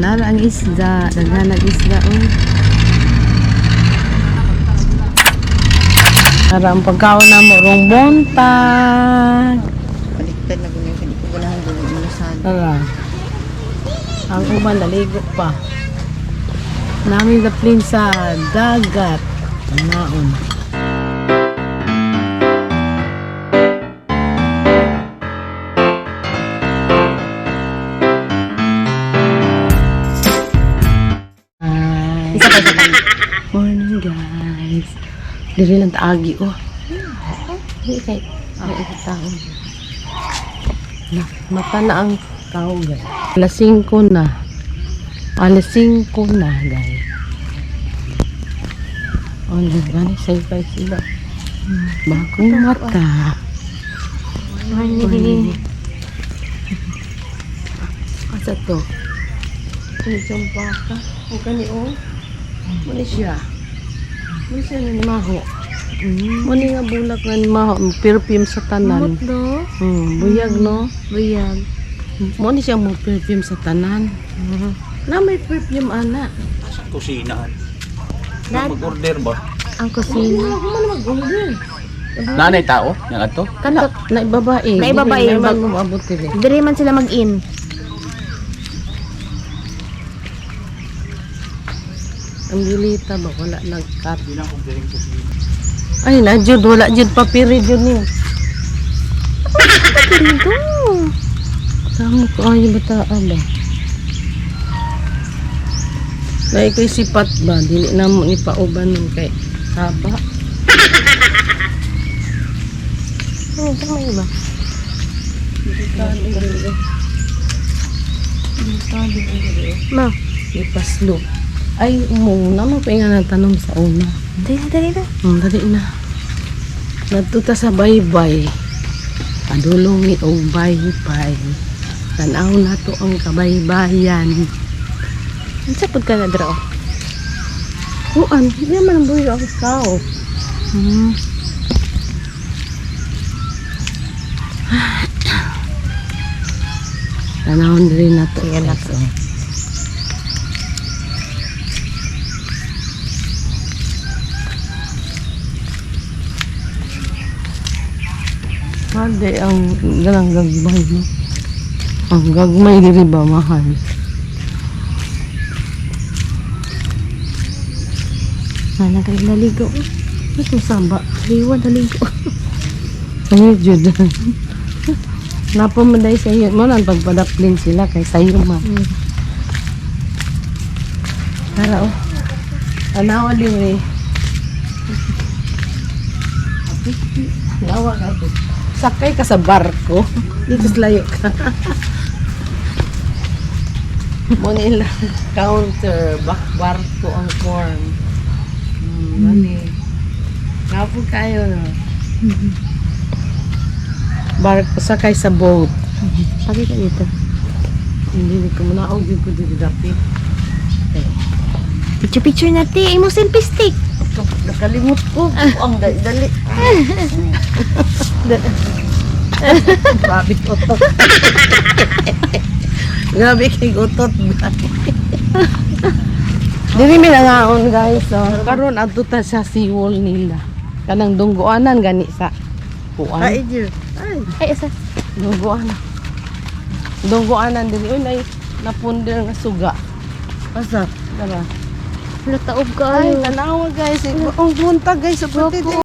Nara ang isda. Daghan ang isda, oh. Nara ang pagkaon na mo rong buntag. Baliktad na ganyan. Hindi ko ganahan gawin inusan. Tara. Ang uban naligo pa. Namin daplin sa dagat. Ang naon. Hi. Isa pa, isa pa. Morning, guys. Diri lang taagi, oh. Di kay ay tao. Na, mata na ang tao, guys. Alas 5 na. Alas 5 na, guys. Oh, gani say pa sila. Bagong mata. Morning. Asa to? Ano siyang baka? O gani, oh. Muna siya. Muna siya na ni Maho. Muna nga bulak na ni Maho. Perfume sa tanan. Mut do. Buyag, no? Buyag. Mo ni siya mo perfume sa tanan. Na may perfume ana. Sa kusina. Dad. Mag-order ba? Ang kusina. Ako man mag-order. Nanay tao? Yang ato? Kana na ibabae. Na ibabae. Dili man mo maabot dili. Diri man sila mag-in. Ang gilita ba wala nag-cut. Ay na jud, wala jud papiri jud ni. Dito. Tamo ko ay bata ba. Dahil ko'y sipat ba, dili na mo ni pauban nun kay haba. Oh, saan may iba? Ma. Ipaslo. Ay, muna mo pa nga natanong sa una. Dali na, dali na. Dali na. Natuta sa baybay. Padulong ni og baybay. Tanaw na to ang kabaybayan. Unsa pud ka na dra? Oh? Kuan, hindi man ang buhay ako tao. Tanawon rin na to. Sige na. Guys, oh. Mahal ang ganang gagmay, no? Ang gagmay diri ba mahal? Sana kay naligo. Mas masamba. Liwa naligo. Sayo, Jud. Napamanday sa iyo. Mo nang pagpadaplin sila kay sayo man. Tara, oh. Tanawa din eh. Nawa ka. Sakay ka sa barko. Dito sa layo ka. Mo nila counter back barko ang form. Mani. Kapo kayo no. Barko sakay sa boat. Pakita dito. Hindi ko muna og ko dito dapit. Picture picture na ti. Imo selfie stick. Nakalimot ko. Ang dali. Grabe utot. Grabe kay utot. Dili mi nangaon, guys. Oh. Karon adto ta sa seawall nila. Kanang dunggoanan gani sa kuan. Ay, asa. Dunggoanan. Dunggoanan dili uy nay napunder nga suga. Asa? Tara. Lataob ka Ay, ayo. tanawa, guys. Ang buntag, guys. Sa puti.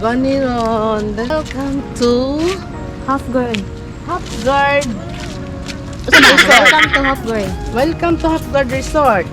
Gani ron. Welcome to Half girl. Hopguard. Welcome to Half Girl. Welcome to Hopguard Resort.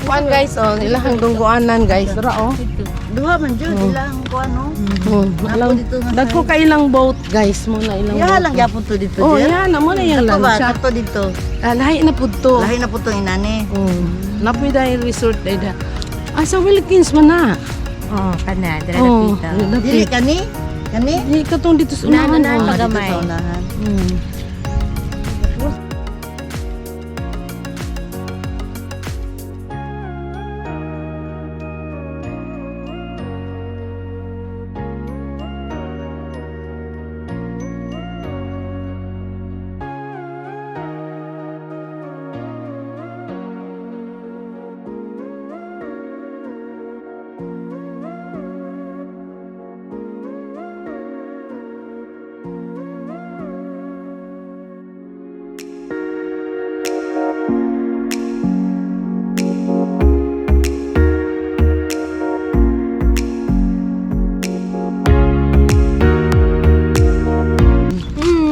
Kuan guys, oh, ilahang dungguanan guys. Dara oh. Duha man jud ilang kuan no. Alam, dito nga dagko kay ilang boat guys mo na ilang Ya boat. lang gyapon to dito. Oh, Jer. ya na mo na yung Kato ba? lansya. Kato dito. Ah, lahi na pud to. Lahi na po to inani. Oh, napoy dahil resort ay da. Ah, sa Wilkins man na. Oh, kana. Dara Oh, napita. Dili dapit. kani? Kani? Di katong dito sa unahan. Unahan, Oh. Ah, dito Pagamay. sa unahan.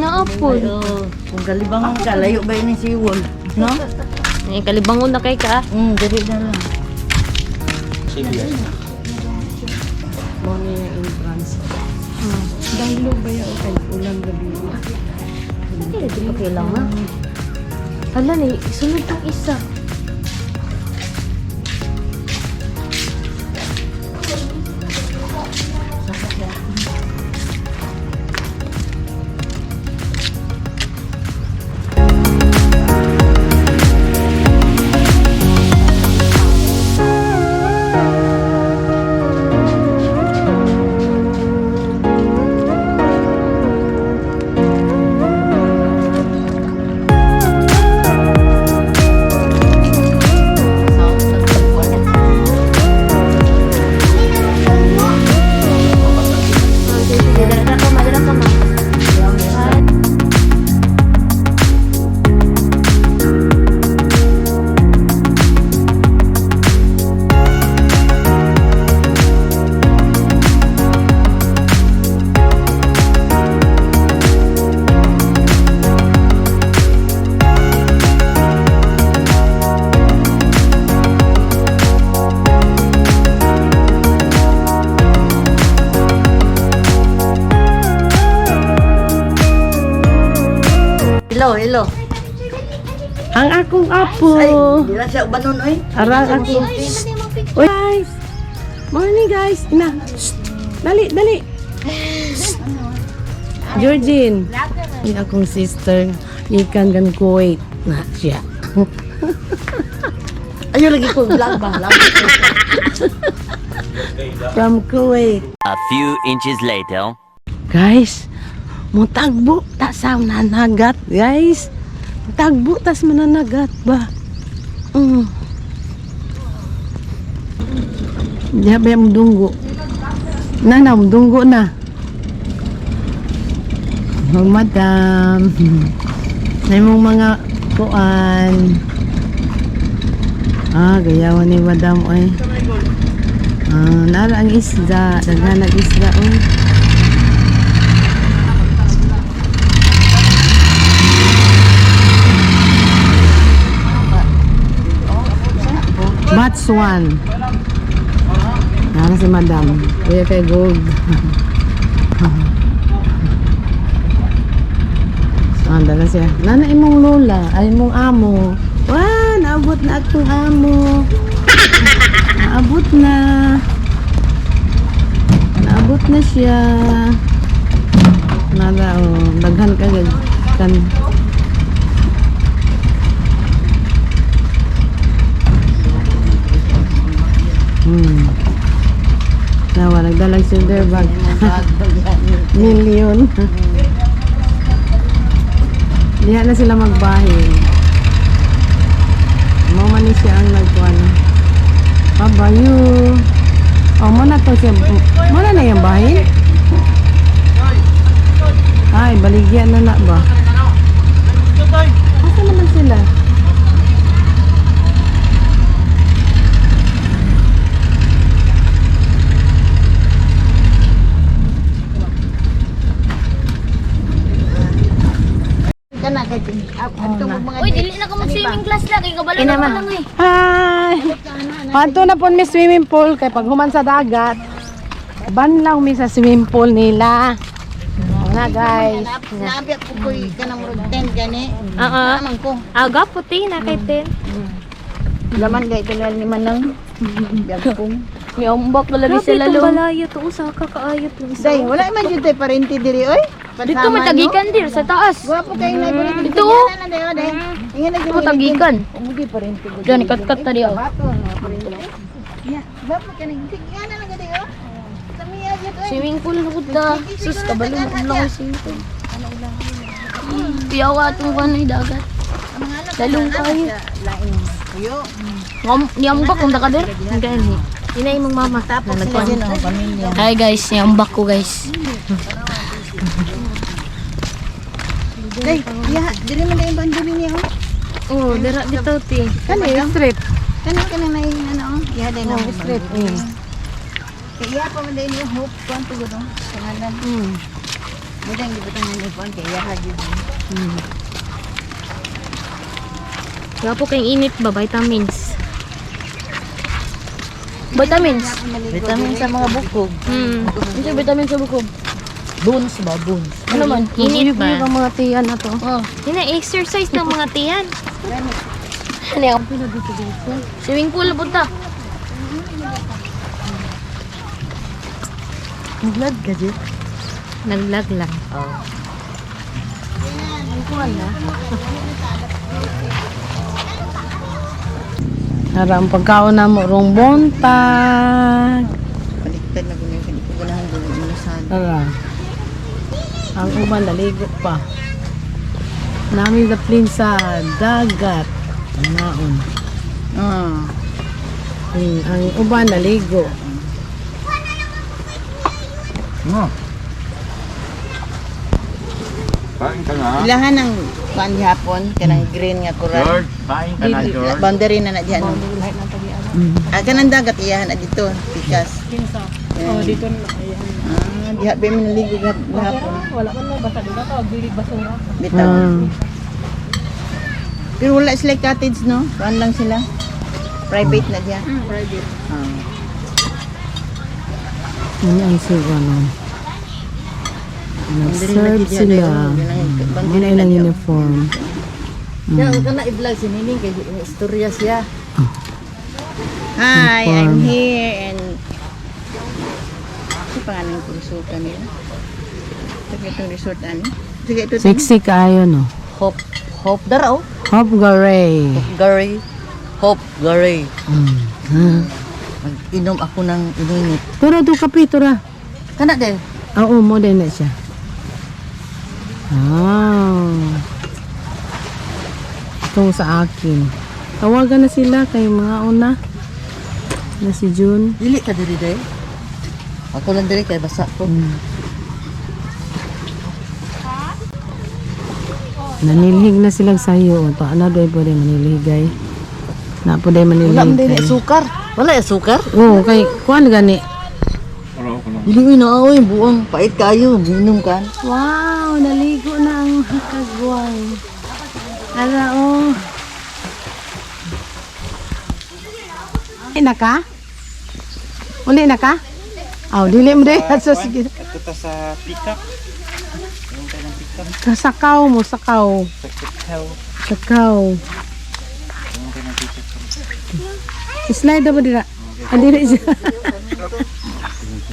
Naapol. Oh, kung kalibangon ka, layo ba yun ang siwol? No? Ay, kalibangon na kay ka. Dili na lang. Sige. Mo ni yung entrance. Dahil ba ya o kay ulan gabi. Hindi, di pa kailangan. Hala ni, isunod tong isa. Sige, dala ka ma, dala ka ma. Hello, hello. Ang akong apo. Ay, di lang siya ubanon oy. Arang ako. Uy, guys. Morning guys. Ina. Shh. Dali, dali. Shh. Georgine. Yung akong sister. Ikan gan Kuwait. Na siya. Ayo lagi ko vlog ba? Vlog. From Kuwait. A few inches later. Guys, mutagbo ta sa mananagat, guys. Mutagbo tas mananagat ba? Diya ba yung mudunggo? Na na, mudunggo na. Oh, madam. Na imong mga kuan. Ah, gayawan ni madam oy. Ah, nara ang isda, daghan ang isda oy. Batch 1. Nara si madam. Kuya kay gold. Ah, dala siya. Nana imong lola, ay imong amo. Wah, naabot na akong amo. Naabot na. Naabot na siya. Nara, oh, daghan ka gag- kan. Nawa, nagdalag silver bag. Million. Diha na sila magbahin. Mo man ni siya ang nagkuan. Pabayo. Oh, mo na to siya. Mo na na yung bahin. Ay, baligyan na na ba? Asa naman sila? Uy, dili na ka mag-swimming class lang. Kay kabalo na lang eh. Hi! Panto na po mi swimming pool kay pag human sa dagat. Banlaw mi sa swimming pool nila. Mga guys. Naabi ako ko'y kanang murag 10 gani. Oo. Naman ko. Aga, puti na kay ten. Laman gay ito ni Manang. Biyag kong. May umbak na lagi sila itong balayo to. Usa ka kaayot lang. Day, wala man jud tay parente diri oy. Dito may tagikan dir sa taas. Gwapo kay na parente. Dito, oh. Na day, oh, day. Ingan na Ito tagikan. Umugi parente. Diyan ikat-kat na diyo. Bato nga parente. Ya, gwapo kay nang sige na lang gadi oh. Sa miya jud oy. Swimming pool na pud ta. Sus kabalo mo lang ang swimming pool. Piyawa atong kuan ay dagat. Lalong kayo. Lain kuyo. Niambak kung dakader. Gani. Ina imong mama. Tapos Sila din ang pamilya. Hi guys, niambak ko guys. Day, ya, diri man day boundary niya oh. Oh, dira bitaw ti. Kani street. Kani kanang na ano oh. Ya day na Street. Mm. Kay iya pa man day niya hope kuan tugod oh. Pangalan. Mudang gibutangan ni kuan kay iya ha gyud. Gapo kayong init ba vitamins. Vitamins. Vitamin sa mga bukog. Ano vitamin sa bukog? Bones ba bones? Ano man? Init ba? Ang mga tiyan na to. Oh, yun na exercise ng mga tiyan. Ano yung swimming pool punta. Naglag ka jud. Naglag lang. Nara ang pagkaon na mo rong buntag. Baliktad na gud kay ko ganahan gud inusan. Tara. Ang uban naligo pa. Nami daplin sa dagat. Naon. Ah. Ang uban naligo. No. Kain ka na. Ilahan ang kuan gihapon kanang green nga coral. George, kain ka na, George. Boundary na na diyan. No? Ah, kanang dagat iyahan na dito, pikas. Oh, dito na iyahan. Ah, diha ba man naligo gihapon. Wala man mo basta dito tawag bilig basura. Bitaw. Pero wala sila cottage, no? Kuan lang sila. Private na diya. Private. Ah. Ano ang suga no? Nag-serve sila. Muna ilang uniform. Ya, ka na i-vlog si Nining kay istorya siya. Hi, I'm here and ano pangalan ng resort nila? Sige itong resort ani. Sige ito. Sexy kaayo no. Hope Hope dara oh. Hop Garay. Gary. Hope Gary. Mag-inom ako ng ininit. Tura do kape tura. Kana din. Oo, mo din na siya. Ah. Itong sa akin. Tawagan na sila kay mga una. Na si June. Dili ka diri day. Ako lang diri kay basa ko. Nanilhig na silang sayo. To ana doy pwede manilhigay. Na pwede manilhig. Wala man din sukar. Wala ya sukar. Oo, kay kuan gani. Dili uy na oy, buang pait kayo, minom ka. Wow, naligo na ang kagwang. Ara oh. Uli na ka? Uli na ka? Aw, dili mo dili. So, sige. Ito ta sa pickup. Yung tayo ng pickup. Sakaw mo, sakaw. Sa kakao. Sakaw. Yung tayo ng pickup. Slide ba dira? Ah, dili siya.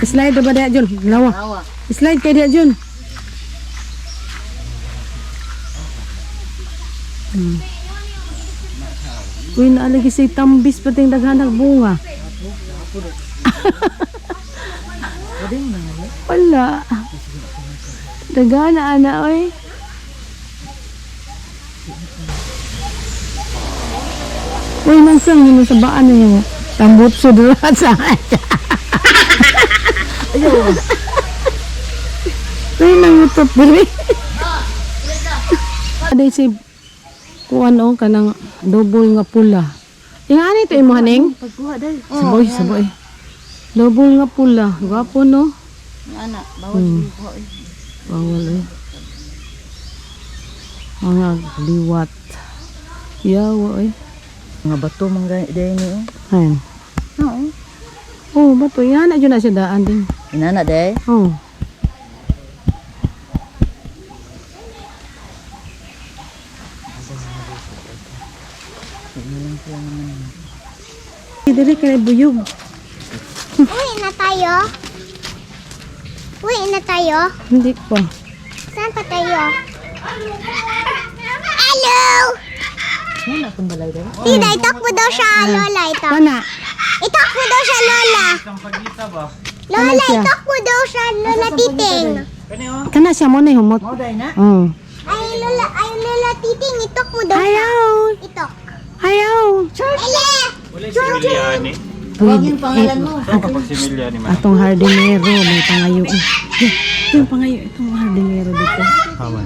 Slide ba dira, Jun? Lawa. Slide kay dira, Jun. Uy, naalagi say tambis pating daghanag bunga. Wala. Dagana ana oy. Uy, nansang yun sa baan niyo. Tambutso dira sa. Uy, nangutot diri. Aday si kuan o kanang double nga pula. Ingani to imo haning? Pagkuha dai. Saboy, saboy. Double nga pula. Gwapo no? Ana, bawal kuha. Bawal eh. Mga liwat. Yawa eh. Mga bato man gani dai ni oh. Ayun. Oo. Oh, bato. Yan na dyan na siya daan din. Inana dai. Oh. Dili kay buyog. Uwi na tayo? Uwi na tayo? Hindi pa. Saan pa tayo? Hello! Tita, itok mo daw siya, Lola. Itok. Kana. Itok mo daw siya, Lola. Lola, siya? itok mo daw siya, Lola Titing. Kana siya mo na humot. Mo dai na. Oh. Ay, Lola Titing, itok mo daw siya. Ayaw. Itok. Ayaw. Ele! Wala si Miliani. Tawag yung pangalan mo. Saan kapag si Miliani man? Atong hardinero may pangayo. Eh, ito yung pangayo, itong hardinero dito. Haman.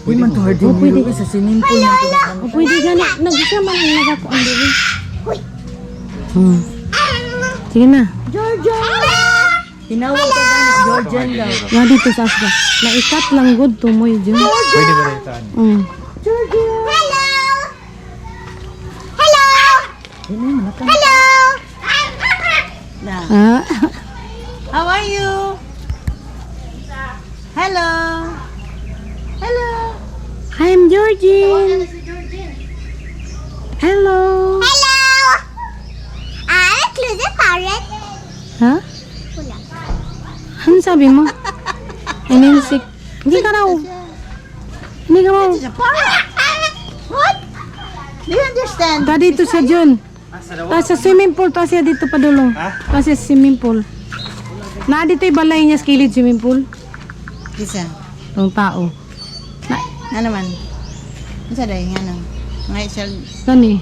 Di man to hardin. Pwede sa swimming pool. O pwede gani, nag-isa man ang nagakuan diri. Sige na. Georgia. Tinawag ka gani Georgian daw. Nga dito sa asba. Naikat lang good tumoy dyan. Pwede ba rin ito? Hello! Hello! Hello! Na. Ah. How are you? Hello. Hello. I'm Georgine. Hello. Hello! Ah, close the parrot. Ha? Wala. Ano sabi mo? Ininsik. Hindi ka raw. Hindi ka raw. What? Do you understand? Ta dito sa Jun. Ta sa swimming pool. Ta siya dito padulong. Ta siya sa swimming pool. Na dito yung balay niya sa kilid swimming pool. Kisa. Ang tao. Nga naman. Unsa dai nga nang? Nga siya Nani?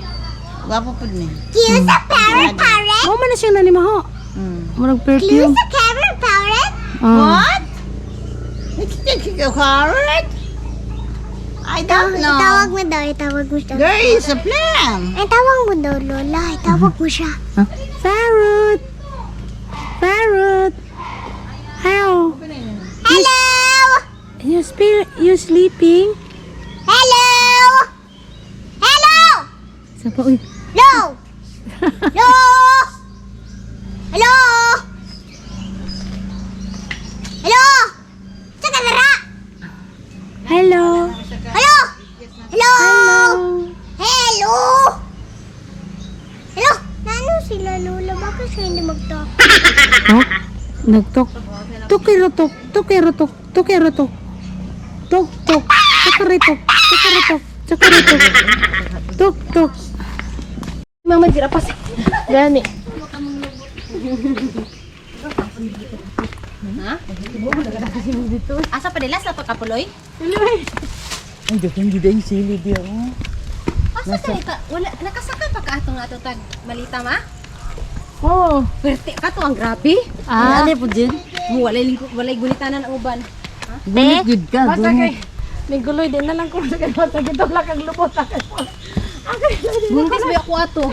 gwapo pud ni. Close the parrot, parrot. Mao man na siyang nanimaho. Murag perfume. Close the parrot, parrot. Ah. What? It's a carrot? I don't know. Itawag mo daw, itawag mo siya. There is a plan. Ay, tawag mo daw, Lola. Itawag mo siya. Ah. Parrot! Parrot! How? Hello! You still you sleeping? Hello! Hello! Sa pa uy. No! No! Hello! Hello! Sa kamera! Hello. Hello! Hello! Hello! Hello! Nano sila, Lola? Bakit siya hindi mag-talk? Tok? Nagtok. Tukirotok, tukirotok, tukirotok. Tok tok, tukiritok, tukiritok, tukiritok. Tok tok. Mama jira pas. Gani. Asa pa nila sa pagkapuloy? Ay, daghan gid ang sili diya oh. Asa ka wala nakasaka pa ka atong ato tag malita ma? Oh. Pwerte ka to ang grabe. Ah, Ano po din? Mo walay lingko walay gunitanan ang uban. Gunit gid ka. Basta kay Miguloy din na lang kung sa sakit wala kang lubot. Buntis ba ako ato?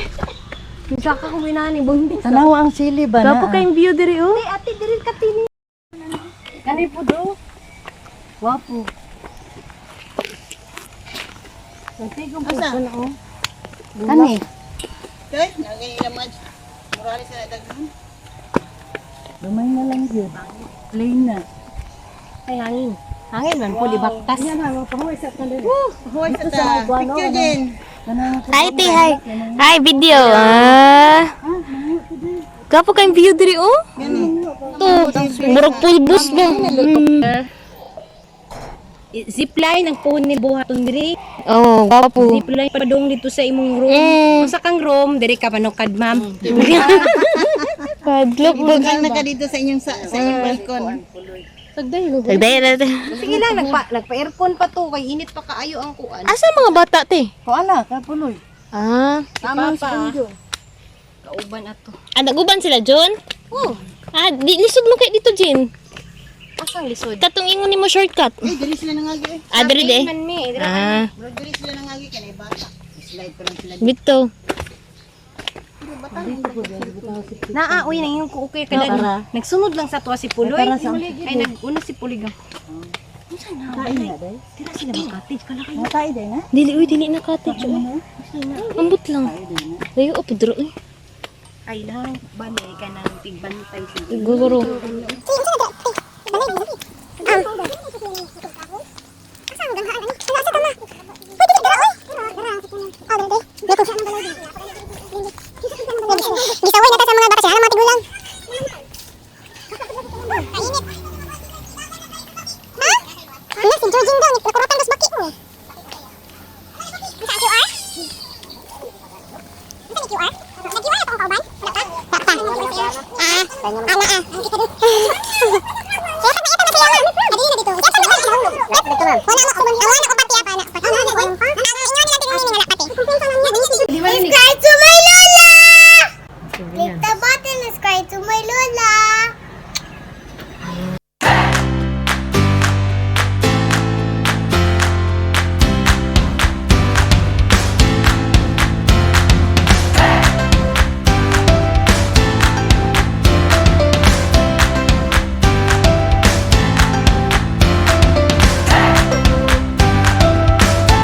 Bisa ka kung inani, buntis. Tanawa ang sili ba na? Gapo kayong view diri oh. Ate, diri ka tini. Kani po do. Wapo. Nagtigong po siya na oh. Kani? Kay, nagay naman. Murali sa daghan. Gamay na lang yun. Plain na. Ay, hangin. Hangin man po, di baktas. Hoy sa ta. Picture din. Hi, te, hi. Hi, video. Ah. Gapo kayong view diri oh. To, murag pulbos mo. Zipline ang puhon ni buhaton diri. Oh, gapo. Zipline padung dito sa imong room. Sa kang room diri ka manukad, ma'am. Padlock. Bukal na ka dito sa inyong sa inyong balkon. Sagday na. Sige lang, nagpa aircon pa to kay init pa kaayo ang kuan. Asa mga bata te? Kuala ka puloy. Ah. Tamang sa Kauban ato. Ah, naguban sila, John? Oh, Ah, di, lisod mo kay dito, Jin. asang lisod. Katong ingon nimo shortcut. Eh, diri sila nangagi eh. Ah, diri de. Man mi, diri. Ah, Bro, diri sila nangagi kanay bata. Slide pa lang sila. dito. Naa uy nang yung okay kada. Nagsunod lang sa tuwa si Puloy. Ay naguna si Puloy gang. Unsa na? Tira sila mag-cottage kala kayo. Dili uy, dili na cottage. Uy. Ambot lang. Layo oh, pudro uy. Ay lang, bani ka nang tigbantay sa Siguro. Gisaway na ta sa mga bata siya, mga tigulang. Mainit. Ha? Ano si Georgine daw, nakurutan dos baki ni. Unsa ang QR? Unsa ni QR? Nag-QR akong kauban? Wala pa? Wala pa. Ah, ana ah. Kaya na ito na siya. Adili na dito. Wala na ako.